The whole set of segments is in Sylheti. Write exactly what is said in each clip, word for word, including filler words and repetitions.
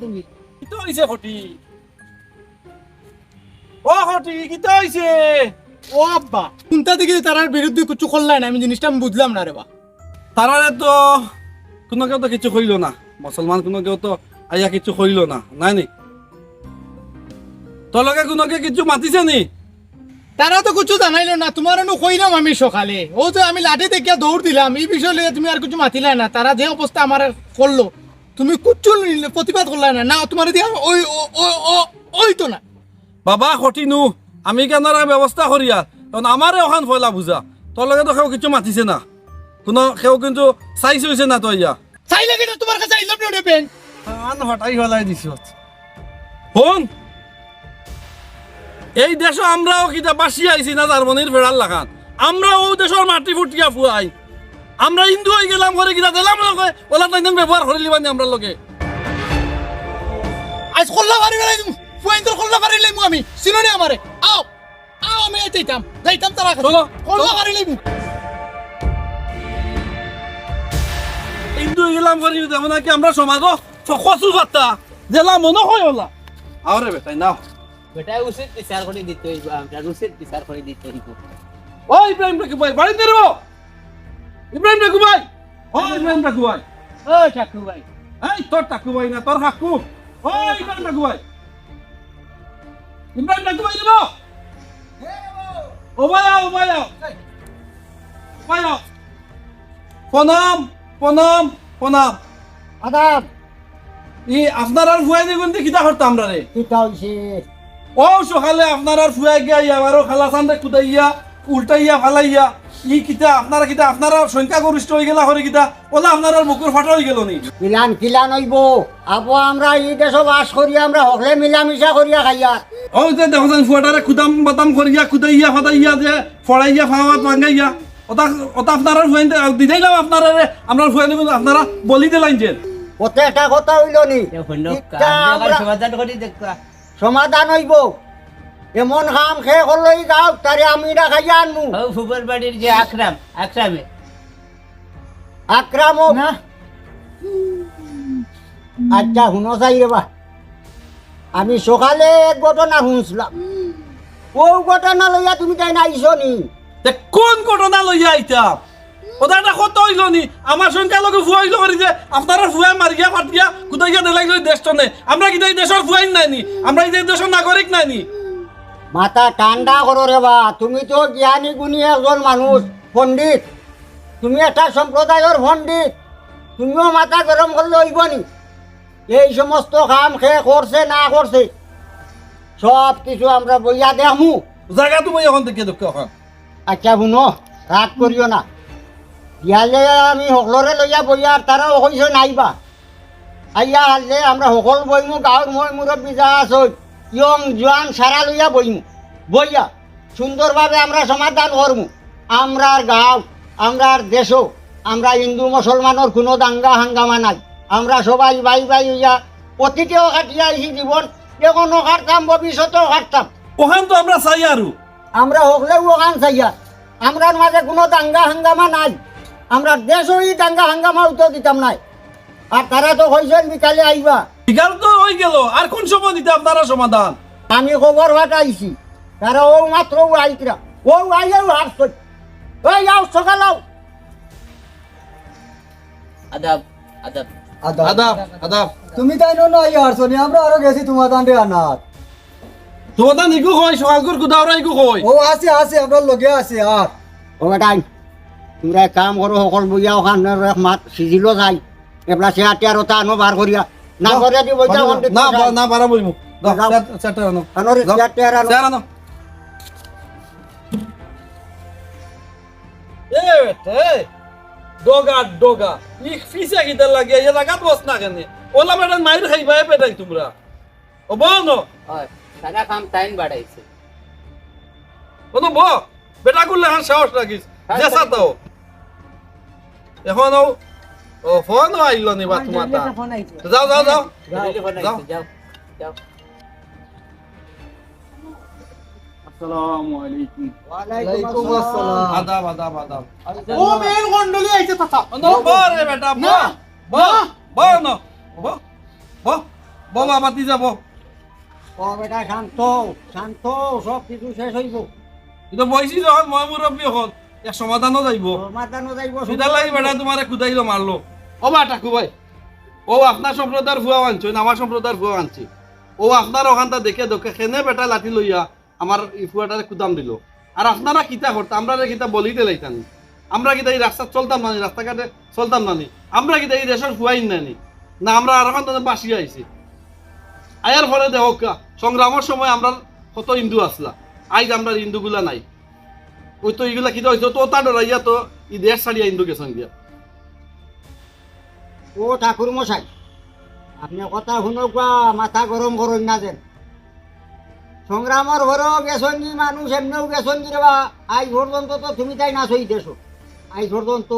তুমি। কিতা অইছে খটি? ও খটি, কিতা অইছে? ও আব্বা, কুনটা দেখি তারার বিরুদ্ধে কিছু করলাই না, আমি জিনিসটা আমি বুঝলাম না রে বা। তারারে তো কুনু কেউ তো কিছু কইলো না, মুসলমান কুনু কেউ তো আইয়া কিছু কইলো না, নায় নি? তোর লগে কুনু কেউ কিছু মাতিছে নি? তারা তো কিছু জানাইলো না, তুমারে নু কইলাম আমি সকালে, অউ যে আমি লাঠি দেখিয়া দৌড় দিলাম, ই বিষয় লইয়া তুমি আর কিছু মাতিলায় না। তারা যে অবস্থা আমারে করলো, তুমি কিচ্ছু প্রতিবাদ করলায় না, না তুমারে দিয়া অই, অ-, অ-, অ-, অইতো না। বাবা, খটি নু, আমি কেনে আর ব্যবস্থা করিয়ার, কারণ আমারে অখান পয়লা বুঝা, তোর লগে তো কেউ কিছু মাতিছে না, কুনু কেউ কিন্তু চাইছে অইছে না তো ইয়া। চাইলে কিনা তুমার কাছে আইলাম না রে বেন। কান ফাটাই ফালাই দিছ। হুন, এই দেশো আমরাও কিতা বাসিয়া আইছি না জার্মানির ফেড়ার লাখান। আমরা অউ দেশর মাটি ফুটিয়া ফুয়াই। আমরা হিন্দু অইগেলাম করি কিতা দিলাম না কয়, অলা তাইন ব্যবহার করিলিবা নি আমরার লগে। আইজ কল্লা ফাড়ি ফালাই দিমু, ফুয়াইন্তর কল্লা ফাড়ি লাইমু আমি, চিনো নি আমারে? আও, আও, আমি এই যাইতাম, যাইতাম তারার কাছে। চলো, কল্লা চলো। ফাড়ি লাইমু। হিন্দু অইগেলাম করি, যেমন নাকি আমরা সমাজও ফ-, কচু পাতা, যেলা মনো কয় অলা। আরে বেটাই নাও। বেটা উচিত বিচার করি দিতে অইবো, আমরা উচিত বিচার করি দিতে অইবো। ও ইব্রাহিম ঠাকু ভাই, বাড়িত নি রে? ইব্রাহিম ঠাকু ভাই, ও ইব্রাহিম ঠাকু ভাই। ও ঠাকু ভাই। এই তোর ঠাকু ভাই না, তোর কাকু। ও ইব্রাহিম ঠাকু ভাই। ইব্রাহিম ঠাকু ভাই রে। ও ভাই আও, ও ভাই আও। ও ভাই আও। প্রণাম, প্রণাম, প্রণাম। আদাব। ই আপনারার ফুয়াইন্তগুইন্তে কিতা করতা আমরারে? কিতা অইছে? অউ সকালে আপনারার ফুয়াই গিয়া আবারও খালাসানরে কুদাইয়া, উল্টাইয়া, ফালাইয়া, ই কিতা আপনারা কিতা, আপনারা সংখ্যাগরিষ্ঠ অইগেলা করি কিতা, অলা আপনারার বুকুর ফাটা অইগেলো নি? কিলান, কিলান অইবো? আবো আমরা ই দেশো বাস করি, আমরা হকলে মিলামিশা করিয়া খাইয়ার। অউ যে দেখো যেন ফুয়াটারে কুদাম বাতাম করিয়া, কুদাইয়া, ফাদাইয়া যে, ফড়াইয়া, ফাওয়াত ভাঙ্গাইয়া, অতা, অতা আপনারার ফুয়াইন্তে দিতাইলাম আপনারারে, আমরার ফুয়াইন্তরে আপনারা বলি দিলাইন যে। অতে একটা কথা অইলো নি? এ হইলো ইটা কাম, আমরা সমাধান করি দেখবা। সমাধান অইবো। এমন কাম কে করলো ই গাঁও, তারে আমি না খাইয়া আনমু। ও ফুবর বাড়ির যে আকরাম, আকরামে। আকরাম ও না। আচ্ছা, হুনো চাই রে বা। আমি সকালে এক ঘটনা হুনছলাম। অউ ঘটনা লইয়া তুমি তাইন আইছো নি? তে কুন ঘটনা লইয়া আইতাম? অতা একটা কথা অইলো নি, আমার সংখ্যালঘু ফুয়া অইলো করি যে, আপনারার ফুয়া মারিয়া ফাটিয়া, কুদাইয়া দিলাইলো ই দেশ তনে। আমরা কিতা ই দেশর ফুয়াইন নায় নি? আমরা ই দেশর নাগরিক নায় নি? মাথা ঠান্ডা করো রে বা, তুমি তো জ্ঞানী গুণী একজন মানুষ, পণ্ডিত। তুমি একটা সম্প্রদায়র পণ্ডিত, তুমিও মাথা গরম করলে অইবো নি? এই সমস্ত কাম কে করছে না করছে, সব কিছু আমরা বইয়া দেখমু। জাগা তুমি অখান থাকি দেখো অখান। আচ্ছা, হুনো, রাগ করিও না। বিয়ালে আমি হকলরে লইয়া বইয়ার, তারাও কইছে নাইবা। আইয়া হারলে আমরা হকল বইমু, গাঁওর ময় মুরব্বি যা আছইন, ইয়ং জোয়ান সারা লইয়া বইমু। বইয়া সুন্দরভাবে আমরা সমাধান করমু। আমরার গাঁও, আমরার দেশো, আমরা হিন্দু মুসলমানর কুনু দাঙ্গা হাঙ্গামা নাই। আমরা সবাই ভাই ভাই অইয়া অতীতেও কাটিয়া আইছি জীবন, এখনো কাটতাম, ভবিষ্যতেও কাটতাম। অখান তো আমরা চাইয়ারউ। আমরা হকলেউ অখান চাইয়ার। আমরার মাঝে কুনু দাঙ্গা হাঙ্গামা নাই। আমরার দেশো ই দাঙ্গা হাঙ্গামা অইতো দিতাম নায়। আর তারা তো কইছইন বিকালে আইবা। বিকাল তো অইগেলো, আর কুন সময় দিতা আপনারা সমাধান? আমি খবর পাঠাইছি, তারা অউ মাত্র অউ আইতরা, অউ আইয়াউ হারছইন। এই আও, সকাল আও। আদাব, আদাব। আদাব। আদাব, আদাব। তুমি তাইন অনো আইয়া হারছো নি, আমরা আরো গেছি তুমার তানরে আনাত। তুমার তান ইগু কই, সকালকুর কুদাওরা ইগু কই? অউ আছে, আছে, আমরার লগে আছে। আর ও বেটাইন, তুমরা এক কাম করো, হকল বইয়া অখান এক মাত সিজিলো যাই। এবলা চেয়ার টেয়ার অতা আনো বার করিয়া। না যাও। করে দি বইতা বারো, অখন না, দেখতে বা-, চাই। না, বারো বইমু। যাও, যাও। চেয়ার, চেয়ার টেয়ার আনো। আনো রে, যাও। চেয়ার টেয়ার আনো। চেয়ার আনো। এ বেটা, এ। ডগা, ডগা। ই ফিসা কিতা লাগিয়া, ই জাগাত বস না কেনে? অলা বেটাইন মাইর খাইবা, এ বেটাইন তুমরা। ও বও ন। অয়, সারা কাম তাইন বাড়াইছে। ও ন বও। বেটাগুর লাখান সাহস রাখিস। হ্যাঁ, যে স্যার। সাতাও। অখন ও, ও ফোন আইলো নি বা আমার তুমার জেলে তা। একটা ফোন আইছে। যাও, যাও, যাও। যাও। জেলে ফোন যাও। আইছে, যাও, যাও। আসসালামু আলাইকুম। ওয়ালাইকুম আসসালাম। আদাব, আদাব, আদাব। ও মেন গন্ডলি আইছে, চাচা। ও ন, বও রে বেটা, না, বও। বও, না। বও, না। বও। বও। বউ, বাবাতি যাবো। ও বেটা, শান্ত, শান্ত, সব কিছু শেষ হইব। কিন্তু বয়সী যখন ময় মুরব্বী হল, এক সমাধানও যাইব। সমাধানও যাইব। সিধা লাগি বেটা তোমারে কুদাইলো মারলো। ও বা ঠাকু ভাই, ও আপনার সম্প্রদায়ের ফুয়া আনছে না আমার সম্প্রদায়ের ফুয়া আনছে। ও আপনার ওখানটা দেখে দেখে কেনে বেটা লাঠি লইয়া আমার এই ফুয়াটারে কুদাম দিল। আর আপনারা কিতা করতা, আমরা কিতা বলি দিলাইতাম? আমরা কিতা এই রাস্তাত চলতাম না নি, রাস্তাঘাটে চলতাম না নি? আমরা কিতা এই দেশের ফুয়াইন না নি? না, আমরা আর এখন তো বাসিয়া আইছি। আয়ার পরে দেখো কা, সংগ্রামের সময় আমরা কত হিন্দু আসলা, আইজ আমরা হিন্দুগুলা নাই। ওই তো এইগুলা কিতা হইছে, তো তা ডরাইয়া তো এই দেশ ছাড়িয়া হিন্দু গেছেন গিয়া। ও ঠাকুর মশাই, আপনি কথা শুনউক্কা, মাথা গরম করইন না যেন। সংগ্রামর ঘরেও গেছইন নি মানুষ, এমনেও গেছইন নি রে বা। আইজ পর্যন্ত তো তুমি তাই না সই দেশো। আইজ পর্যন্ত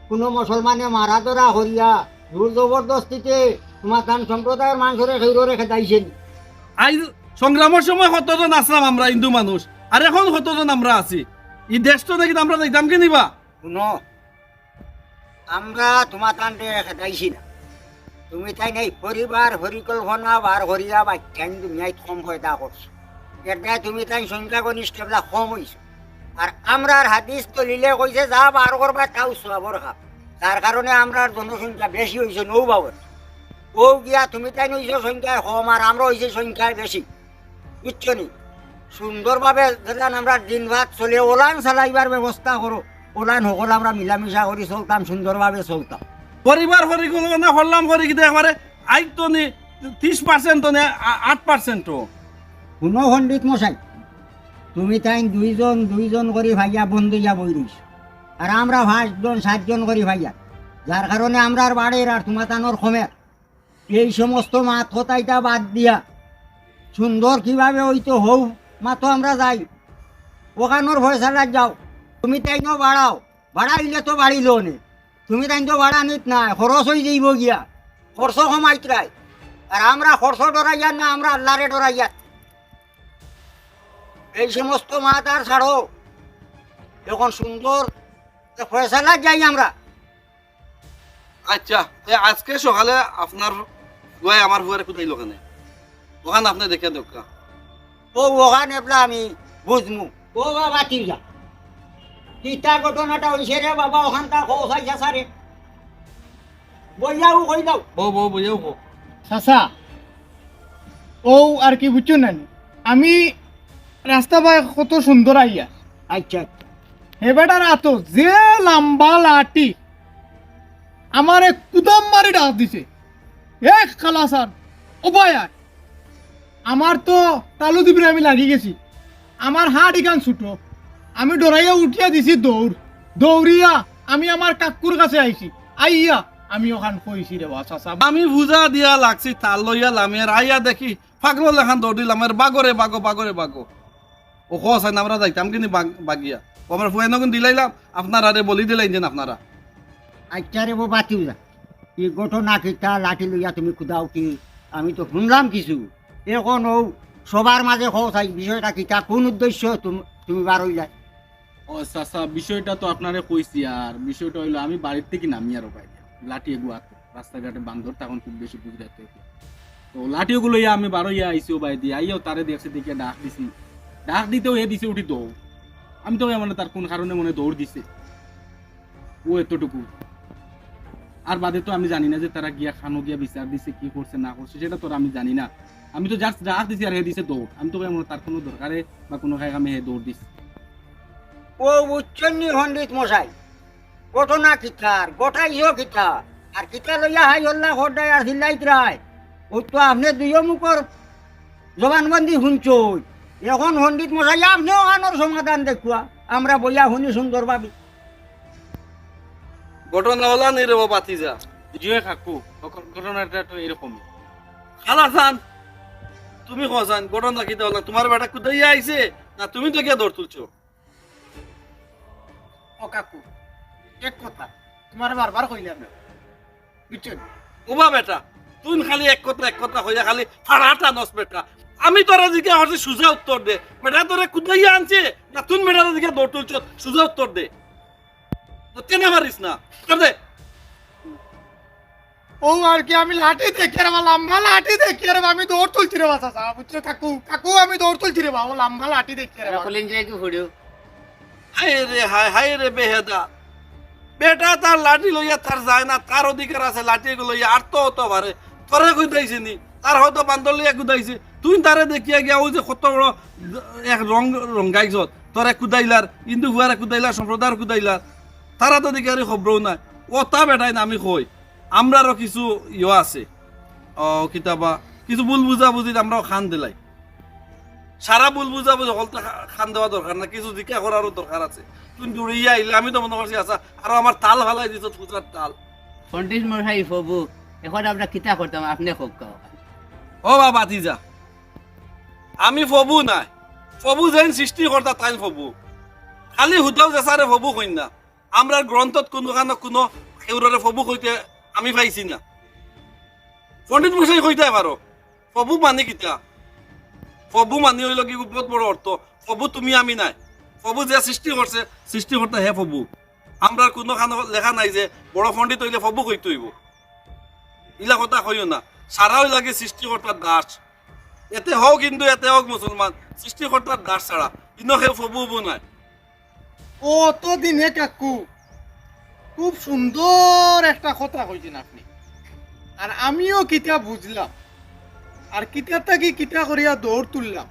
কোনো মুসলমানে মারা ধরা করিয়া জোর জবরদস্তিতে তোমার তান সম্প্রদায়ের মানুষরে খেউররে খেদাইছে নি। আইজ সংগ্রামের সময় কতজন আসলাম আমরা হিন্দু মানুষ, আর এখন কতজন আমরা আছি? এই দেশ তো নাকি আমরা যাইতাম কি নিবা? শুনো, আমরা তোমার তানরে খেদাইছি না। তুমি তাই নাই পরিবার পরিকল্পনা বার করিয়া বাচ্চাইন দুনিয়াত কম পয়দা করছো। এটাই তুমি তাই সংখ্যাগরিষ্ঠ বেলা কম হইছো। আর আমরার হাদিস দলিলে কইছে যা বার করবা তাও সওয়াবর কাম। যার কারণে আমরার জনসংখ্যা বেশি হইছে নৌ বাবদ। ও গিয়া তুমি তাই হইছো সংখ্যায় কম আর আমরা হইছে সংখ্যায় বেশি। বুঝছো নি? সুন্দরভাবে যেলান আমরা দিন রাত চলে ওলান চালাইবার ব্যবস্থা করো। ওলান হকল আমরা মিলামিশা করি চলতাম, সুন্দরভাবে চলতাম। পরিবার পরিকল্পনা করলাম করি কিন্তু একবারে আইতো নি ত্রিশ পার্সেন্ট তো নে, আ-, আট পার্সেন্ট তো। শুনো পণ্ডিত মশাই, তুমি তাইন দুইজন দুইজন করি ভাইয়া বন্ধ হইয়া বই রইছ, আর আমরা পাঁচজন সাতজন করি ভাইয়া, যার কারণে আমরার বাড়ির আর তোমার তানোর কমের। এই সমস্ত মাত কথাইটা বাদ দিয়া সুন্দর কিভাবে হইতো হউ মাতো আমরা যাই, ওখানোর ফয়সালা যাও। তুমি তাইনও বাড়াও, বাড়াইলে তো বাড়িল নে। তুমি তাইন তো বাড়া নিত না, খরচ হয়ে যাইব গিয়া, খরচ কমাইতরাই। আর আমরা খরচ ডরাইয়ার না, আমরা আল্লাহরে ডরাইয়ার। এই সমস্ত মাত আর ছাড়ো, এখন সুন্দর ফয়সালা যাই আমরা। আচ্ছা, এ আজকে সকালে আপনার ফুয়ায় আমার ফুয়ারে কুদাইল ওখানে, ওখান আপনি দেখে দোকা। ও ওখান এবলা আমি বুঝমু। ও বাবা, তুই যা। কিতা ঘটনাটা হইছে রে বাবা, ওখানটা খোঁজ আইসা সারে। বইয়াও কই দাও। বউ, বউ, বইয়াও কো। চাচা, ও আর কি বুঝছো না নি? আমি রাস্তা বায় কত সুন্দর আইয়া। আচ্ছা, আচ্ছা। হে বেটার আতো যে লম্বা লাঠি, আমারে কুদাম মারি ডাক দিছে, "এ খালাসান, ও ভাই আয়।" আমার তো তালু দিবরে আমি লাগি গেছি, আমার হাত ইখান ছুটো, আমি ডরাইয়া উঠিয়া দিছি দৌড়। দৌড়িয়া আমি আমার কাকুর কাছে আইছি, আইয়া আমি ওখান কইছি রে বা চাচা। আমি বুঝা দিয়া লাগছি, তাল লইয়া লামিয়ার আইয়া দেখি পাগল লাখান দৌড় দিলাম, এর বাগরে বাগো, বাগরে বাগো। ও কো চাই না, আমরা যাইতাম কিন্তু বাগ-, বাগিয়া। ও আমরা ফুয়াইন নগুন দিলাইলাম, আপনারা রে বলি দিলাইন যেন আপনারা। আচ্ছা রে বাবা, তুই যা। এই ঘটনা কিতা লাঠি লইয়া তুমি কুদাও কি? আমি তো শুনলাম কিছু। এখন ও সবার মাঝে খোঁজ আই, বিষয়টা কিতা, কোন উদ্দেশ্য তুমি, তুমি বার হইলাই? ও চাচা, বিষয়টা তো আপনারে কইছি, আর বিষয়টা হইলো আমি বাড়ির থেকে নামি আর ভাই, লাঠি এগু আতো, রাস্তাঘাটে বান্দর তখন খুব বেশি বুঝতে। তো লাঠি ওগুলো ইয়া আমি বারো ইয়া আইছি ও ভাই দিয়ে, আইয়াও তারে দেখছি, দেখে ডাক দিছি, ডাক দিতেও হে দিছে উঠি দৌড়। আমি তো মানে তার কোন কারণে মনে দৌড় দিছে, ও এতটুকু। আর বাদে তো আমি জানি না যে তারা গিয়া খানো গিয়া বিচার দিছে, কি করছে না করছে, সেটা তো আর আমি জানি না। আমি তো জাস্ট ডাক দিছি আর হে দিছে দৌড়। আমি তো মনে তার কোনো দরকারে বা কোনো কাজে আমি হে দৌড় দিছি। ও বুঝছেন নি পণ্ডিত মশাই, ঘটনা কিতার, ঘটাইও কিতা, আর কিতা লইয়া হাই হল্লা খোদাই আর চিল্লাইতরায়। ও তো আপনি দুইও মুখর জবানবন্দি শুনছই। এখন পণ্ডিত মশাই আপনি ওখানোর সমাধান দেখুয়া, আমরা বইয়া শুনি সুন্দরভাবে। ঘটনা হলা নি রে বাবা, বাতি যা। জি হয় কাকু, ঘটনাটা তো এরকমই। খালাসান, তুমি কসান, ঘটনা কিতা হলা? তোমার বেটা কুদাইয়া আইছে, না তুমি তো গিয়া দৌড় তুলছো? ও কাকু, এক কথা তোমার বারবার কইলাম না, বুঝছো নি? ওবা বেটা, তুই খালি এক কথা এক কথা কইয়া খালি ফাড়াটা নস বেটা। আমি তোরে জিজ্ঞাসা করছি সুজা উত্তর দে। বেটা তোরে কুদাইয়া আনছে, না তুই বেটা জিজ্ঞাসা দৌড় তুলছো, সুজা উত্তর দে। তো কেনে পারিস না? উত্তর দে। ও আর কি, আমি লাঠি দেখি রে বা, লাম্বা লাঠি দেখি রে বা, আমি দৌড় তুলছি রে বা চাচা, বুঝছো কাকু? কাকু, আমি দৌড় তুলছি রে বা, ও লাম্বা লাঠি দেখি রে বা। কলিন যায় কি ফুড়িও? হায় রে হায়, হায় রে বেহেদা। বেটা তার লাঠি লইয়া তার যায় না, তার অধিকার আছে লাঠি এগু লইয়া, আর তো অত পারে। তোরে কুদাইছে নি? তার হয়তো বান্দর লইয়া কুদাইছে। তুই তারে দেখিয়া গিয়া ওই যে কত বড় এক রং রঙ্গাইছত, তোরে কুদাইলার, হিন্দু ফুয়ারে কুদাইলার, সম্প্রদায়র কুদাইলার, তারা তো দেখি আর খবরও নাই। ও তা বেটায় না, আমি কই, আমরারও কিছু ইয়ে আছে, ও কিতাবা, কিছু ভুল বুঝাবুঝিত আমরাও খান দিলাই। সারা ভুল বুঝাবুঝি হকলতা খা-, খান দেওয়া দরকার না, কিছু জিকা করারও দরকার আছে। তুই দৌড়িয়া আইলে আমি তো মনে করছি, আচ্ছা, আরো আমার তাল ফালাই দিছত, পূজার তাল। পণ্ডিত মশাই ফবু, এখন আমরা কিতা করতাম, আপনে কউক্কা। ও বাবা, ভাতিজা, আমি ফবু নায়, ফবু যেইন সৃষ্টিকর্তা তাইন ফবু। খালি হুদাউ যে সারে ফবু কইন না, আমরার গ্রন্থত কুনুখানো কুনু কেউররে ফবু কইতে আমি পাইছি না। পণ্ডিত মশাই কইতায় পারো, ফবু মানে কিতা? ফবু মানে অইলো কি বহুত বড় অর্থ। ফবু তুমি আমি নায়, ফবু যে সৃষ্টি করছে, সৃষ্টিকর্তা হে ফবু। আমরার কুনুখানো লেখা নাই যে বড় পণ্ডিত অইলে ফবু কইতে অইবো। ইলা কথা কইও না, সারা অইলাগি সৃষ্টিকর্তার দাস। এতে হউক হিন্দু, এতে হউক মুসলমান, সৃষ্টিকর্তার দাস ছাড়া ইনো কেউ ফবু উবু নায়। ও তো দিনে কাকু, খুব সুন্দর একটা কথা কইছইন আপনে। আর আমিও কিতা বুঝলাম, আর কিতা থাকি কিতা করিয়া দৌড় তুললাম,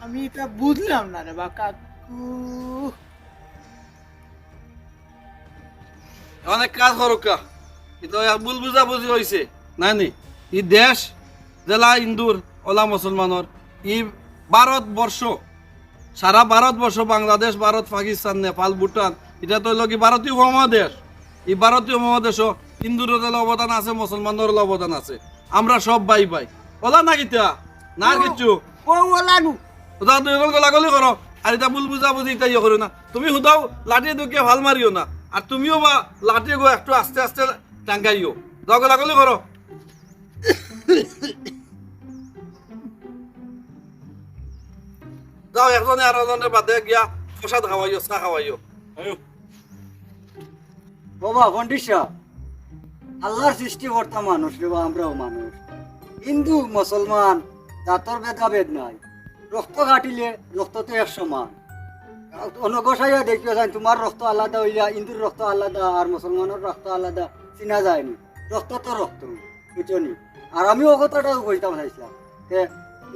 আমি ইতা বুঝলাম না রে বা কাকু। অনেক কাজ করুক্কা, ইতা এক ভুল বুঝাবুঝি অইছে, নায় নি? ই দেশ যেলা হিন্দুর, অলা মুসলমানর, ই ভারতবর্ষ, সারা ভারতবর্ষ, বাংলাদেশ, ভারত, পাকিস্তান, নেপাল, ভুটান, ইটা তো অইলো কি ভারতীয় উপমহাদেশ। ই ভারতীয় উপমহাদেশও হিন্দুরও যেলা অবদান আছে, মুসলমানরও অবদান আছে। আমরা সব ভাই ভাই। অলা না কিতা? না আর কিচ্ছু? ও, ওলা নু। ওটা দুইজন গলাগলি করো। আর ইতা ভুল বুঝাবুঝি ইতা ইয়ে করো না। তুমি হুদাউ লাঠি দুকে ফাল মারিও না। আর তুমিও বা লাঠি গো একটু আস্তে আস্তে টাঙ্গাইও। যাও গলাগলি করো। যাও, একজনে আর একজনের বাদে গিয়া প্রসাদ খাওয়াইও, চা খাওয়াইও। ও বা, পণ্ডিত সাব, আল্লার সৃষ্টিকর্তা মানুষ রে বা, আমরাও মানুষ। হিন্দু, মুসলমান, জাতর ভেদাভেদ নাই। রক্ত কাটিলে রক্ত তো এক সমান। অনো গোসাইয়া দেখিও চাইন, তুমার রক্ত আলাদা অইয়া, হিন্দুর রক্ত আলাদা আর মুসলমানর রক্ত আলাদা, চিনা যায় নি। রক্ত তো রক্ত। বুঝছো নি? আর আমি ও কথাটাও কইতাম চাইছিলাম যে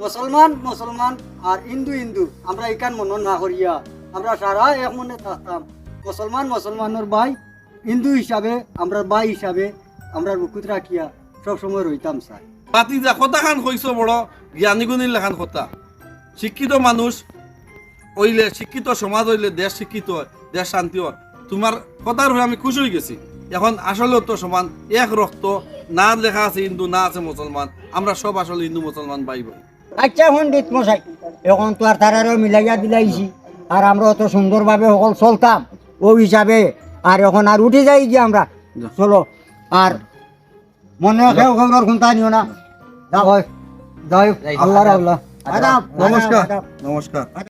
মুসলমান মুসলমান আর হিন্দু হিন্দু, আমরা ইখান মনো না করিয়া আমরা সারা এক মনে থাকতাম। মুসলমান মুসলমানর ভাই, হিন্দু হিসাবে, আমরা ভাই হিসাবে আমরা বুকুত রাখিয়া সব সময় রইতাম চাই। ভাতিজা, কথাখান কইছো বড় জ্ঞানী গুণীর লাখান কথা। শিক্ষিত মানুষ অইলে, শিক্ষিত সমাজ অইলে দেশ শিক্ষিত অয়, দেশ শান্তি অয়। তুমার কথার উপরে আমি খুশি অইগেছি। এখন আসলেও তো সমান, এক রক্ত, না লেখা আছে হিন্দু, না আছে মুসলমান, আমরা সব আসলে হিন্দু মুসলমান ভাই ভাই। আচ্ছা পণ্ডিত মশাই, এখন তো আর তারারেও মিলাইয়া দিলাইছি, আর আমরা অত সুন্দরভাবে হকল চলতাম অউ হিসাবে, আর এখন আর উঠি যাই গিয়া আমরা। চলো, আর মনে কেউ কেউর কুন্তা নিও না। যাও, যাও, আল্লাহ, আল্লাহ। আদাব, নমস্কার, আদাব। নমস্কার।